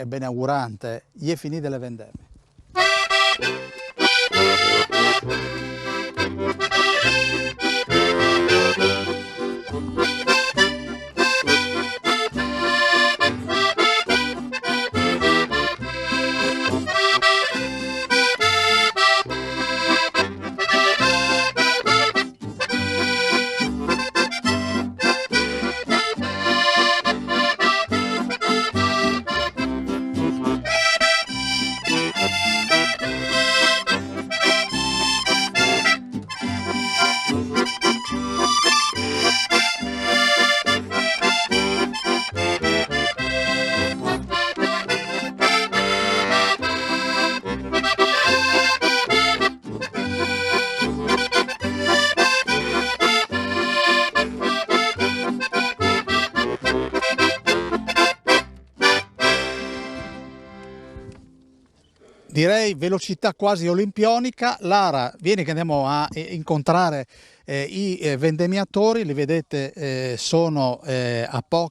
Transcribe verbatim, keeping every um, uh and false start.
e benaugurante, je finide le vendeme. Direi velocità quasi olimpionica. Lara, vieni che andiamo a, eh, incontrare, eh, i, eh, vendemmiatori, li vedete, eh, sono, eh, a poco.